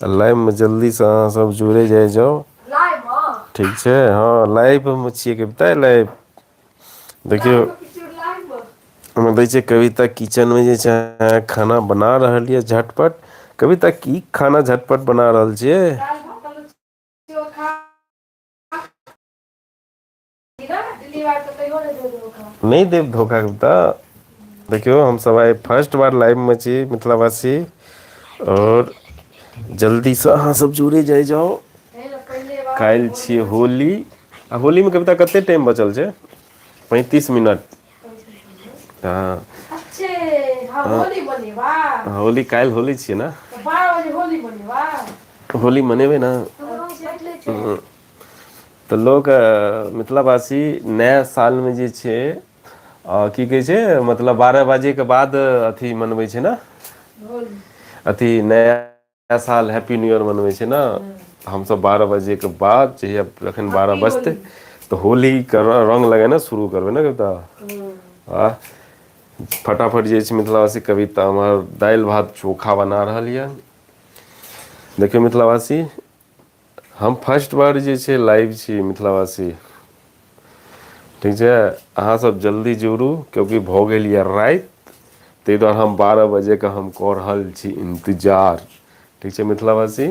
लाइवमे जल्दीसँ अहाँ सब जुड़े जाइ जाउ। ठीक छै, हँ लाइवमे छियै कविता, लाइव देखियौ। ओहिमे दै छै कविता किचनमे जे छै खाना बना रहल यऽ झटपट। कविता, की खाना झटपट बना रहल छियै? नहि देब धोखा कविता। देखियौ, हमसभ आइ फर्स्ट बार लाइवमे छी मिथिलावासी, आओर जल्दीसँ अहाँसभ जुड़े जाइ जाउ। काल्हि छियै होली, आ होलीमे कविता कते टाइम बचल छै? 35 मिनट। हँ, होली काल्हि होली छियै ने, होली मनेबै ने। तऽ लोक मिथिलावासी नया सालमे जे छै की कहै छै, मतलब 12 बाजेके बाद अथी मनबै छै ने, अथी नया साल हैप्पी न्यू ईयर मनबै छै ने। हमसभ 12 बजेके बाद जहिया जखन 12 बजतै तऽ होलीके रङ्ग लगेनाइ शुरू करबै ने कविता। आ फटाफट जे छै मिथिलावासी, कविता हमर दालि भात चोखा बना रहल यऽ। देखियौ मिथिलावासी, हम फर्स्ट बार जे छै लाइव छी मिथिलावासी, ठीक छै? अहाँसभ जल्दी जुड़ू, क्योंकि भऽ गेल यऽ राति, ताहि दुआरे हम 12 बजेके हम कऽ रहल छी इन्तजार। ठीक छै मिथिलावासी,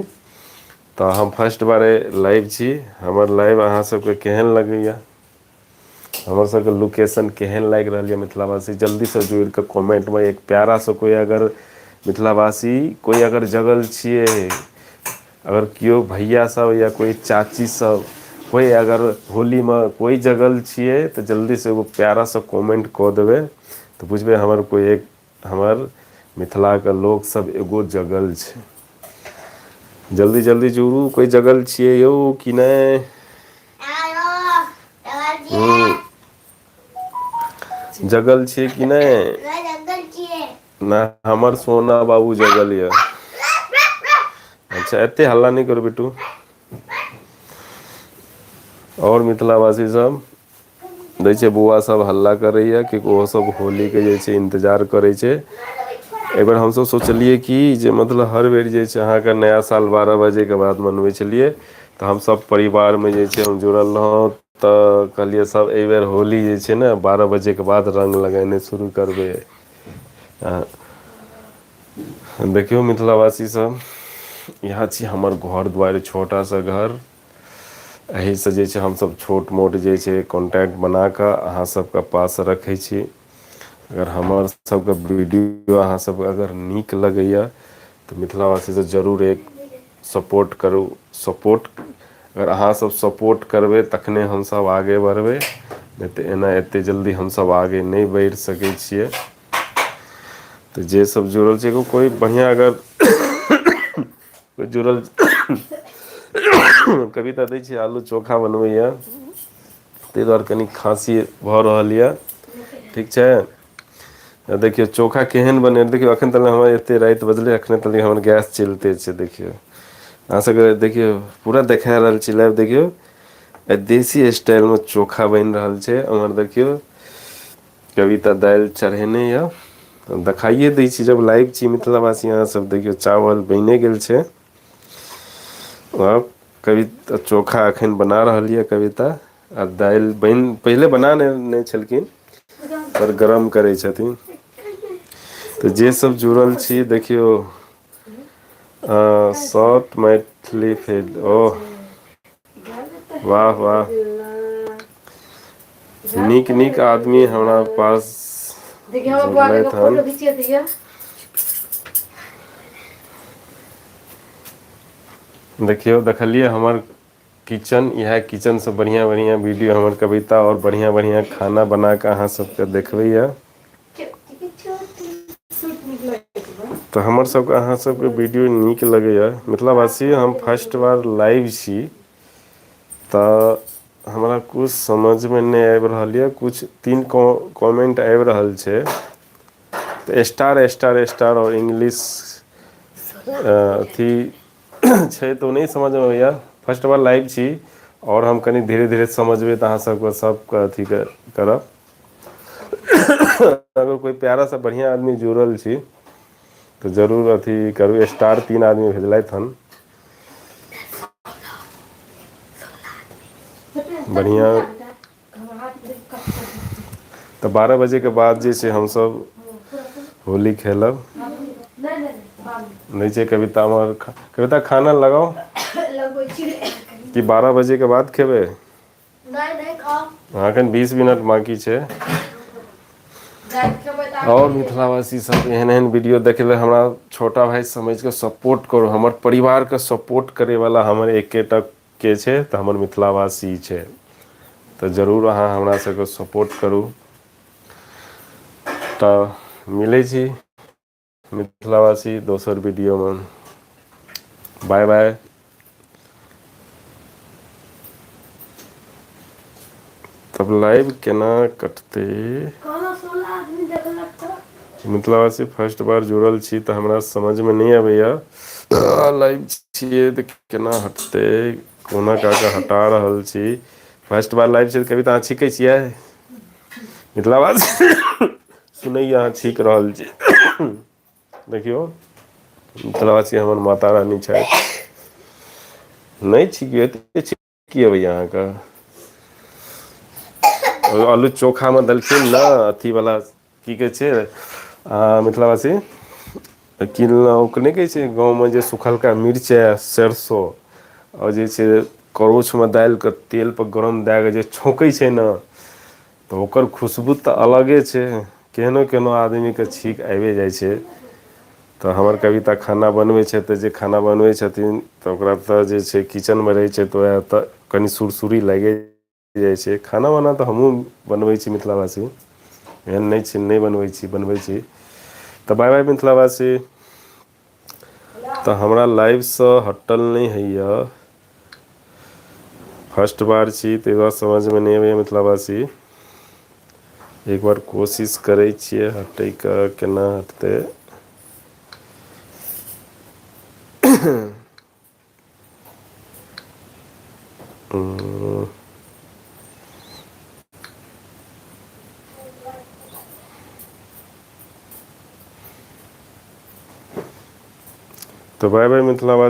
तऽ हम फर्स्ट बार लाइव छी। हमर लाइव अहाँ सबके केहन लगैए, हमर सबके लोकेशन केहन लागि रहल यऽ मिथिलावासी, जल्दीसँ जुड़ि कऽ कमेंटमे एक प्यारासँ कोइ अगर मिथिलावासी कोइ अगर जगल छियै, अगर केओ भैया सब या कोइ चाची सब कोइ अगर होलीमे कोइ जगल छियै तऽ जल्दीसँ एगो प्यारासँ कमेंट कऽ देबै, तऽ बुझबै हमर कोइ एक हमर मिथिलाके लोकसभ एगो जगल छै। जल्दी जल्दी जुड़ू, कोइ जगल छियै यौ कि नहि? जगल छियै कि नहि? नहि, हमर सोना बाबू जगल यऽ। अच्छा, एते हल्ला नहि करू बेटू। आओर मिथिलावासी सब दै छै, बौआ सब हल्ला करैया कि ओहो सब होलीके जे छै इन्तजार करै छै। एहिबेर हमसभ सोचलियै कि जे मतलब हर बेर जे छै अहाँके नया साल 12 बजेके बाद मनबै छलियै, तऽ हमसभ परिवारमे जे छै हम जुड़ल रहौँ, तऽ कहलियै सब एहिबेर होली जे छै ने 12 बजेके बाद रङ्ग लगेनाइ शुरू करबै। देखियौ मिथिलावासी सब, इएह छी हमर घर दुआरि, छोटा सा घर। एहिसँ जे छै हमसभ छोट मोट जे छै कॉन्टैक्ट बना कऽ अहाँ सबके पास रखै छी। अगर हमर सबके वीडियो अहाँ सबके अगर नीक लगैए तऽ मिथिलावासीसँ जरूर एक सपोर्ट करू। सपोर्ट अगर अहाँ सब सपोर्ट करबै तखने हमसभ आगे बढ़बै, नहि तऽ एना एतेक जल्दी हमसभ आगे नहि बढ़ि सकै छियै। तऽ जे सब जुड़ल छै, एगो कोइ बढ़िआँ अगर कोइ जुड़ल। कविता दै छियै आलू चोखा बनबैए, ताहि दुआरे कनि खाँसी भऽ रहल यऽ। ठीक छै, देखियौ चोखा केहन बने। देखियौ, एखन तक हमर एतेक राति बजलै, एखने तक हमर गैस चलिते छै। देखियौ अहाँ सबके, देखियौ पूरा देखा रहल छी लाइव। देखियौ देसी स्टाइलमे चोखा बनि रहल छै। ओम्हर देखियौ कविता दालि चढ़ेने यऽ, देखाइए दै छी जब लाइव छी मिथिलावासी। अहाँ सब देखियौ चावल बनिए गेल छै। आब कविता चोखा एखन बना रहल यऽ कविता, आ दालि बनि पहिले बना नेने छलखिन पर गरम करै छथिन। तऽ जे सब जुड़ल छी देखियौ, शॉर्ट मैथिली फिल्म, ओह वाह वाह, नीक नीक आदमी हमरा पास जुड़लथि हन। देखियौ, देखलियै हमर किचन, इएह किचनसँ बढ़िआँ बढ़िआँ वीडियो हमर कविता आओर बढ़िआँ बढ़िआँ खाना बना कऽ अहाँ सबके देखबैए। तऽ हमर सबके अहाँ सबके वीडियो नीक लगैए मिथिलावासी। हम फर्स्ट बार लाइव छी तऽ हमरा किछु समझमे नहि आबि रहल यऽ। किछु 3 कमेन्ट आबि रहल छै, तऽ स्टार स्टार स्टार आओर इंग्लिश अथी छै, तऽ ओ नहि समझमे अबैए। फर्स्ट बार लाइव छी, आओर हम कनि धीरे धीरे समझबै तऽ अहाँ सबके सबके अथी करब। अगर कोइ प्यारासँ बढ़िआँ आदमी जुड़ल छी तऽ जरूर अथी करू। स्टार 3 आदमी भेजलथि हन। बढ़िआँ। तऽ 12 बजेके बाद जे छै हमसभ होली खेलब। नहि छै कविता, हमर कविता खाना लगाउ कि 12 बजेके बाद खेबै? एखन 20 मिनट बाँकी छै। आओर मिथिलावासी सब एहन एहन वीडियो देखै लए हमरा छोटा भाइ समझिके सपोर्ट करू। हमर परिवारके सपोर्ट करैवला हमर एकेटा के छै, तऽ हमर मिथिलावासी छै। तऽ जरूर अहाँ हमरा सबके सपोर्ट करू। तऽ मिलै छी मिथिलावासी दोसर वीडियोमे। Bye bye. तब लाइव केना कटतै? मिथिलावासी फर्स्ट बार जुड़ल छी तऽ हमरा समझमे नहि अबैया, लाइव छियै तऽ केना हटतै, कोना कए कऽ हटा रहल छी। फर्स्ट बार लाइव छै। कभी तऽ अहाँ छीकै छियै? मिथिलावासी सुनैया अहाँ छीक रहल छी। देखियौ मिथिलावासी, हमर माता रानी छथि। नहि छिकियौ, एते छिकी अबैया अहाँके? आलू चोखामे देलखिन ने अथीवला, की कहै छै मिथिलावासी, किनलहुँ नहि कहै छै, गाँवमे जे सुखलका मिरचाइ सरिसो आओर जे छै करछुमे डालिकऽ तेलपर गरम दए कऽ जे छौँकै छै ने, तऽ ओकर खुशबू तऽ अलगे छै। केहनो केहनो आदमीके छीक आबिए जाइ छै। तऽ हमर कविता खाना बनबै छै, तऽ जे खाना बनबै छथिन तऽ ओकरा तऽ जे छै किचनमे रहै छै, तऽ उएह तऽ कनि सुरसुरी लागि जाइ छै। खाना वाना तऽ हमहूँ बनबै छी मिथिलावासी, एहन नहि छै नहि बनबै छी, बनबै छी। तऽ बाय बाय मिथिलावासी। तऽ हमरा लाइवसँ हटल नहि होइए, फर्स्ट बार छी ताहि दुआरे समझमे नहि अबैए मिथिलावासी। एक बार कोशिश करै छियै हटैके, केना हटतै? तऽ बाय बाय मिथिलावासी।